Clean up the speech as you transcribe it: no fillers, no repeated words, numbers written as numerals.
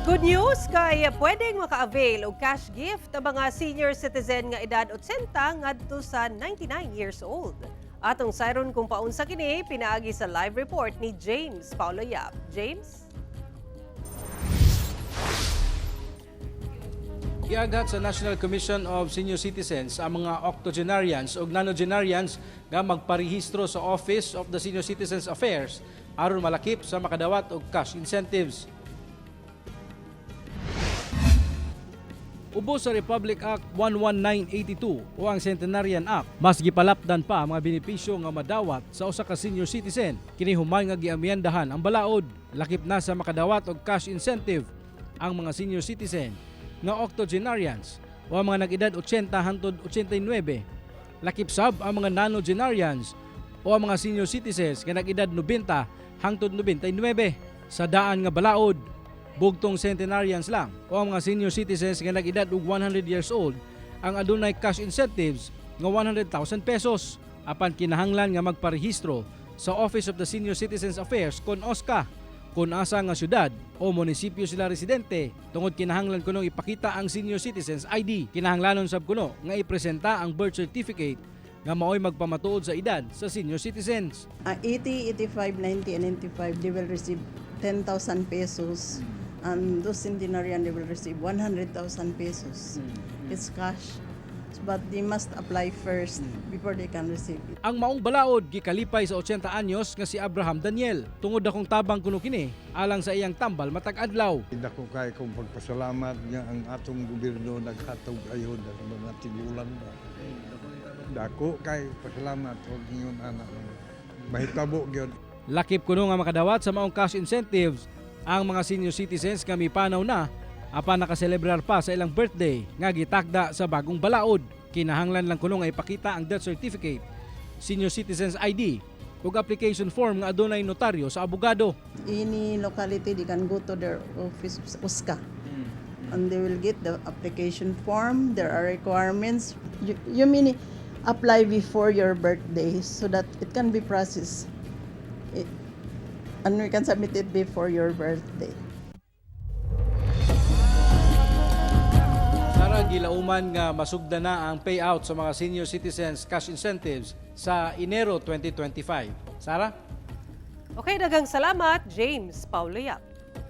Good news kay pwedeng maka-avail og cash gift ang mga senior citizen nga edad 80 ngadto sa 99 years old. Atong sayron kung paunsa kini pinaagi sa live report ni James Paulo Yap. James? Giaghat sa National Commission of Senior Citizens ang mga octogenarians ug nonagenarians nga magparehistro sa Office of the Senior Citizens Affairs aron malakip sa makadawat og cash incentives. Ubos sa Republic Act 11982 o ang Centenarian Act, mas gipalapdan pa ang mga benepisyo nga madawat sa usa ka senior citizen. Kini human nga giamyendahan ang balaod, lakip na sa makadawat og cash incentive ang mga senior citizen nga octogenarians o ang mga nag-edad 80 hangtod 89. Lakip sab ang mga nonagenarians o ang mga senior citizens nga nag-edad 90 hangtod 99. Sa daan nga balaod, bugtong centenarians lang o ang mga senior citizens nga nag-edad og 100 years old ang adunay cash incentives nga 100,000 pesos apan kinahanglan nga magparehistro sa Office of the Senior Citizens Affairs kon OSCA kung asa nga syudad o munisipyo sila residente, tungod kinahanglan kuno ipakita ang senior citizens ID. Kinahanglanon sab kuno nga ipresenta ang birth certificate nga maoy magpamatuod sa edad sa senior citizens. 80, 85, 90, and 95, they will receive 10,000 pesos. And those centenarian, they will receive 100,000 pesos. It's cash. But they must apply first before they can receive it. Ang maong balaod gikalipay sa 80 anyos nga si Abraham Daniel tungod akong tabang kuno kini alang sa iyang tambal matag adlaw. Dako kay kong pagpasalamat nga ang atong gobyerno naghatog ayon sa mga tigulang ba. Dako kay pasalamat og ingon ana mahitabo gyud. Lakip kuno nga makadawat sa maong cash incentives ang mga senior citizens nga mipanaw na apan nakaselebrar pa sa ilang birthday nga gitakda sa bagong balaod. Kinahanglan lang kuno nga ipakita ang death certificate, senior citizens ID ug application form nga adunay notaryo sa abogado. Any locality, they can go to their office, USCA. And they will get the application form. There are requirements. You mean apply before your birthday so that it can be processed. And we can submit it before your birthday. Sara, gilauman nga masugda na ang payout sa mga senior citizens cash incentives sa Enero 2025. Sara? Okay, daghang salamat, James Paulo Yap.